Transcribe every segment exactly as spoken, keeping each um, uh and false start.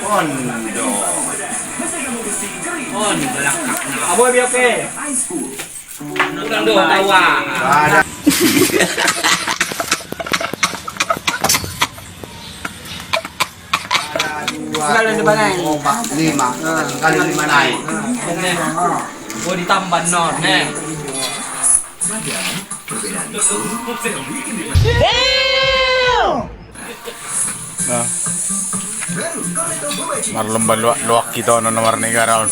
On do. On do. Abo, biar oke. Nonton do, tawa. Ada. Sekali di mana ini? Empat, lima. Sekali lima naik. Oh, ditambah nol, nih. Nah. Marlomba loak-loak hita on, na marnegara on.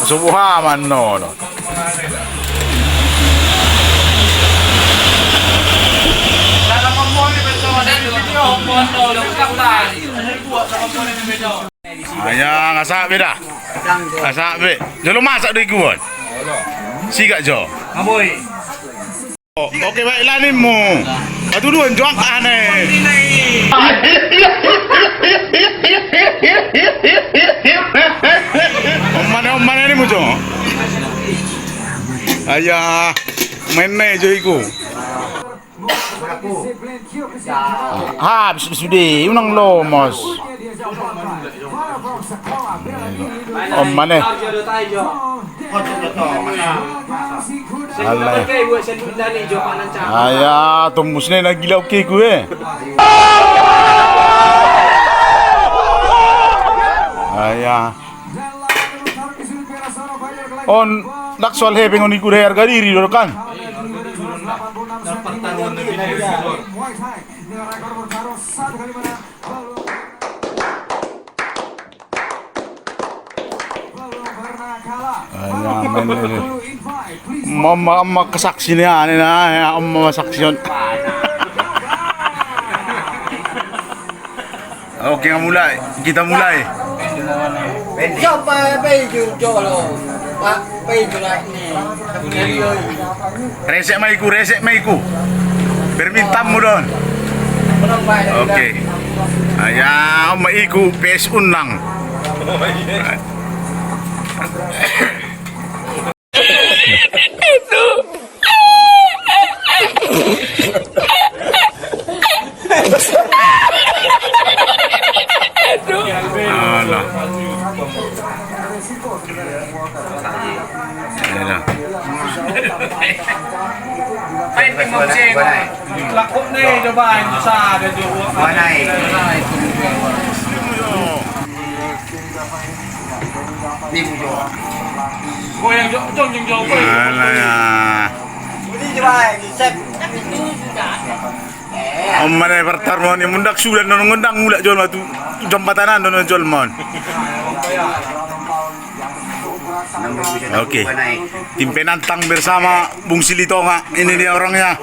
Subuh aman no. Aya, nga sabe da. Nga sabe. Jolo masak do iku on. Sigak jo. Oke, baiklah, ninmu. Patuduhon jo angka ane. Ommane, ommane ninmu jo. Aya, main ne jo iku. Ha, bis, bis, sude, unang lomos. Ommane. Alai. Aya, tombus ne na gila oke ku e. Aya. On, ndang soal hepeng on, iku da harga diri do kan. Mama, mama kesaksi ni ane na, ya, mama saksi on. Oke, mulai. Kita mulai. Siapa pe jujolo? Pak, pe jujolo ini. Resek ma iku, resek ma iku. Permintaanmu don. Oke. Aya, ma iku P S Unang. Alah. Alah. Goyang jo, jong, jong, jong. Alah, ya. Ommane partarmoni, mundang sudan, non ngondang mulak jolma tu, tu jambatan an, non jolma on. Oke. Tim penantang bersama Bung Silitonga. Ini dia orangnya.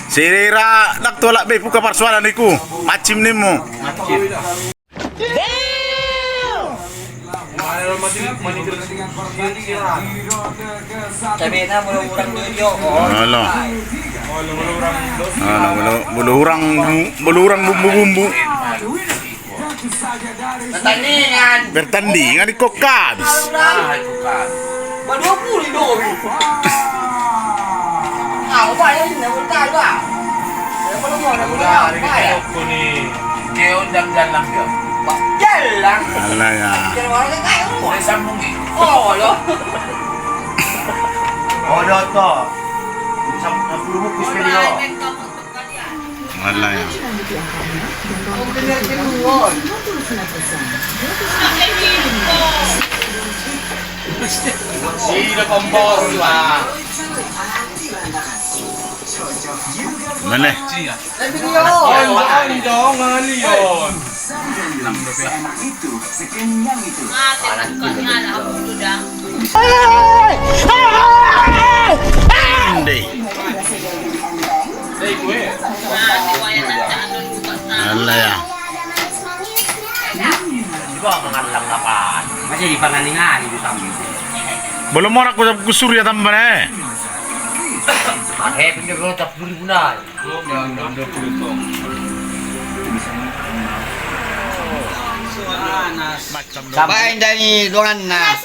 Sirira nak tolak be buka parsualan iku. Macim nimmu. Alah. Alah, molo, molo hurang, molo hurang bumbu-bumbu. Pertandingan. Pertandingan di kokabis. Ba dua puluh do. Au ba ya ini, au ba. Dia undang dalam dia. Jalan. Alah ya. Jalan. Sambung ni. Oh, lo. Oh, do to. Sam-, sepuluh bungkus ke dia. Alah ya. Sida kompor, Pak. Mana? Lion, Lion, Lion. Seenak itu, sekenyang itu. Alah ya. Masih dipanganingan itu sambil. Belum orang kau kusur ya tambah eh. Pakai pintu rota puluh bulan. Baen dani donganna.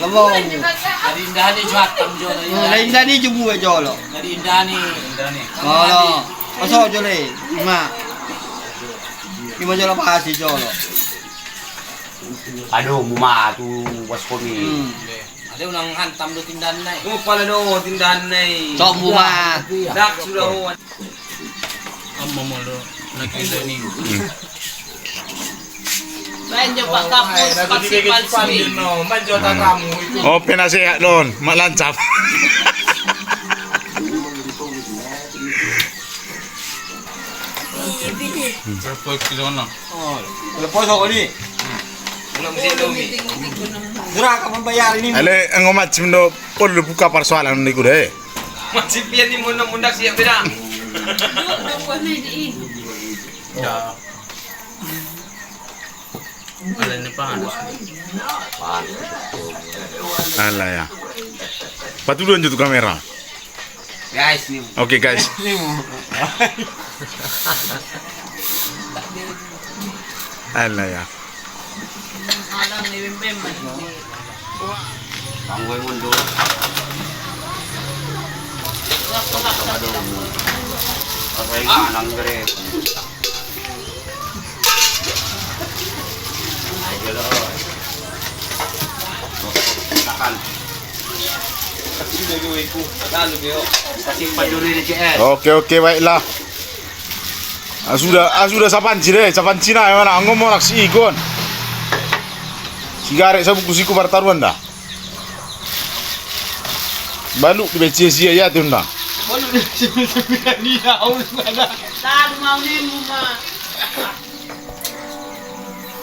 Lomo. Dari indahani juhat tam jolo. Dari indahani jubue jolo. Dari indahani. Jolo. Paso jolo. Ima. Ima jolo pasi jolo. Aduh, muma tu bos komi. Ada unang hantam do tindanna i. Oh, pala do tindanna i. Tombu ma. Dak sudah ho. Amma molo na kira ni. Baen jo pak kapus, pak sipal sui. Baen jo tatamu itu. Oh, penasehat don, mak lancap. Repot di sana. Oh, lepas aku ni. Belum sih, Domi. Gerak apa bayar ini? Ale, enggo macem do, pol do buka persoalan ni kuda eh. Macem pian ni mundang-mundang siap beda. Ya. Ala ni panas. Panas. Ala ya. Patuduan jo tu kamera. Guys, ni. Oke, guys. Ni mo. Ala ya. Panggoy mundur. Apa yang manang gere? Oke, oke, baiklah. Ah, sudah, ah, sudah sapanci deh, sapanci na mana? Anggo monak si ikon. Sigaret sabuku siku partaruan dah. Balu di beci sia ya tunda. Balu di beci sia ni daun mana? Lalu mau nemu ma.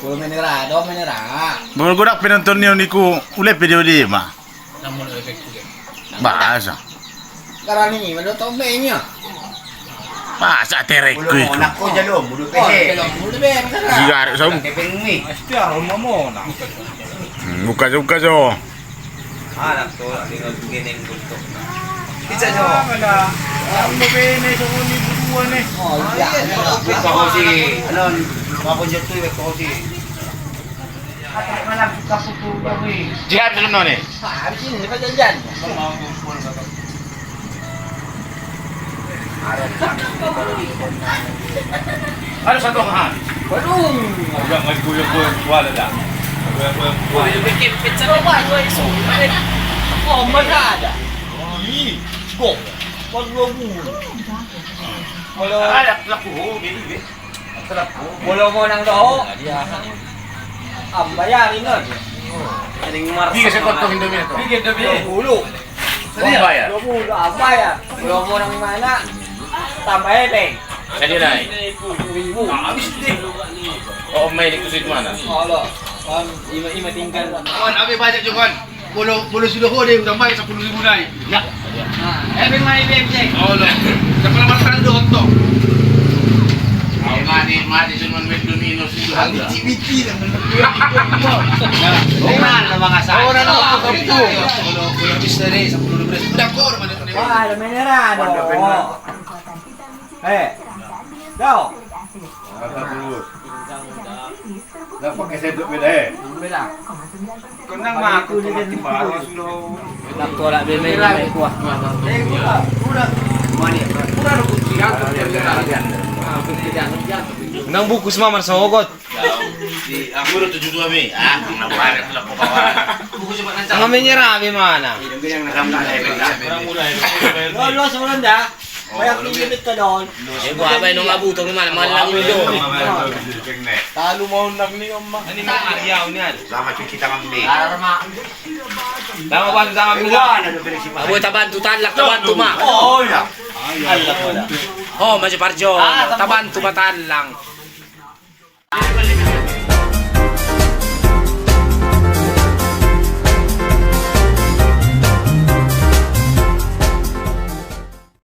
Kalau menera, dong menera. Baru godak penonton ni niku ule video di ma. Bahasa. Karani ma do tombe nya. Masa terek ku itu. Nak ko jalo mudu pe. Sigaret sabu. Kepeng mi. Pasti aroma mo nak. Buka jo, buka jo. Anak tu tinggal begini untuk. Bisa jo. Ada. Kamu bene so ni berdua nih. Oh iya. Buka hosi. Alon, apa jatuh buka hosi. Jihad dulu no ni. Ada satu ha. Waduh. Udah ngai kuyang kuyang kuala dah. Kuyang kuyang kuala. Bikin pizza apa dua isu. Oh, mana ada? Ih, gok. Waduh. Kalau ada pelaku ho ini. Molo monang do ho. Am bayar ingot. Tiga sekotong Indomie tu. Tiga Indomie. Dua puluh. Bayar. Dua puluh am bayar. Molo monang mana? Tambah epeng. Jadi naik. Ribu. Habis deh. Oh, main itu situ mana? Allah. Kan ima ima tinggal. Kawan, abi banyak juga. Bolo, bolo sudah ho deh, udah main sepuluh ribu naik. Ya. Eh, bang, main, bang, bang. Oh, lo. Siapa nama tanda oto? Ayo, mati, mati, cuman main domino sudah. Biti, biti, dan bener. Orang nama ngasal. Orang nama ngasal. Bolo, bolo bisa deh, sepuluh ribu. Udah kor, mana tu? Wah, ada mineral. Eh, kau. Dapat ke sendok beda, eh? Beda. Kenang mah aku di baru sudah. Nak tolak beda, beda kuah. Eh, udah, udah. Mani, udah ada kunci. Nang bukus mama sogot. Aku udah tujuh dua mi. Ah, nang barat lah pokoknya. Nang menyerah di mana? Lo, lo, sebelum dah. Bayar tinggi betul, Don. Eh, gua apa yang nggak butuh gimana? Mana lagi, Don? Lalu mau nang ni, Om, mah. Ini mau Arya, ini ada. Selamat cuci tangan, Beli. Selamat bantu tangan, Beli. Abu, tabantu tallang, tabantu ma. Oh, iya. Oh, masih parjo. Tabantu ma tallang. Balik